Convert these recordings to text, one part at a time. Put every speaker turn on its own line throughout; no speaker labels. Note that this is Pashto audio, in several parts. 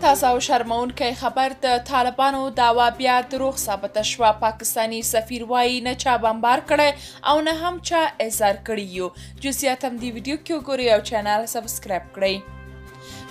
تازه او شرمونکی خبر، د طالبانو دعوه بیا دروغ ثابته شوه. پاکستاني سفیر وایي نه چا بمبار کړی او نه هم چا احضار کړي یو. جزئیات هم دې ویډیو کې وګورئ او چینل سبسکرایب کړئ.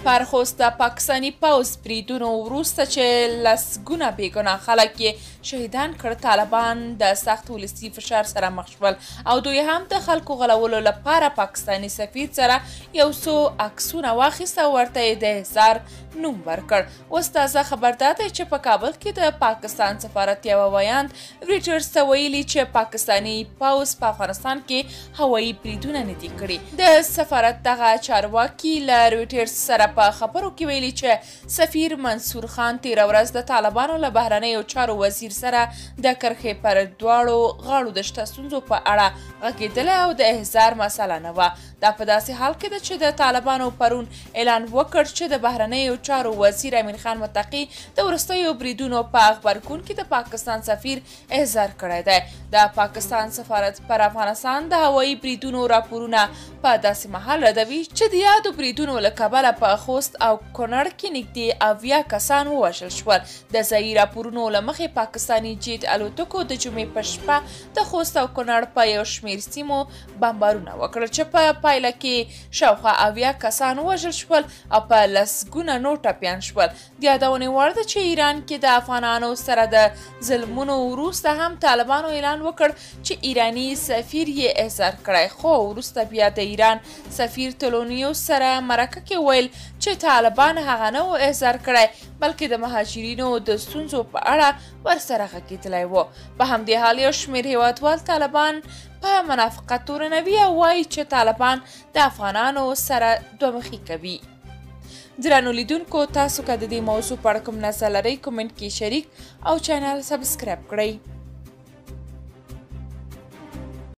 پر خوست د پاکستاني پوځ بریدونو وروسته چې لسګونه بېګناه خلک یې شهیدان کړ، طالبان د سخت ولسي فشار سره مخ شول او دوی هم د خلکو غلولو لپاره پاکستاني سفیر سره یو څو عکسونه واخیست او ورته یې د احضار نوم ورکړ. اوس تازه خبر دا دی چې په کابل کې د پاکستان سفارت یوه ویاند رویټرز ته ویلي چې پاکستاني پوځ په افغانستان کې هوایي بریدونه نه دي کړي. د سفارت دغه چارواکي له رویټرز سره په خبرو کې ویلي چې سفیر منصور خان تېره ورځ د طالبانو له بهرنیو چارو وزیر سره د کرښې پر دواړو غاړو د شته ستونزو په اړه غږېدلی او د احضار مسله نه وه. دا په داسې حال کې ده چې د طالبانو پرون اعلان وکړ چې د بهرنیو چارو وزیر امیر خان متقي د وروستیو بریدونو په غبرګون کې د پاکستان سفیر احضار کړی دی. د پاکستان سفارت پر افغانستان د هوایي بریدونو راپورونه په داسې مهال ردوي چې د یادو بریدونو له کبله په خوست او کونړ کې نږدې 70 کسان ووژل شول. د ځایي راپورونو له مخې پاکستاني جیټ الوتکو د جمعې په شپه د خوست او کونړ په یو شمېر سیمو بمبارونه وکړل چې په پایله کې شاوخوا 70 کسان ووژل شول او په لسګونه نور ټپیان شول. د یادونې وړ ده چې ایران کې د افغانانو سره د ظلمونو وروسته هم طالبانو اعلان وکړ چې ایراني سفیر یې احضار کړی، خو وروسته بیا د ایران سفیر طلوع سره مرکه کې وویل چې طالبان هغه نه و احضار کړی بلکې د مهاجرینو د ستونزو په اړه ورسره غږېدلی و. په همدې حال یو شمېر هېوادوال طالبان په منافقت تورنوي او وایي چې طالبان د افغانانو سره دوه مخي کوي. درنو لیدونکو، تاسو که د دې موضوع په اړه کوم نظر لرئ کومنټ کې شریک او چینل سبسکرایب کړئ.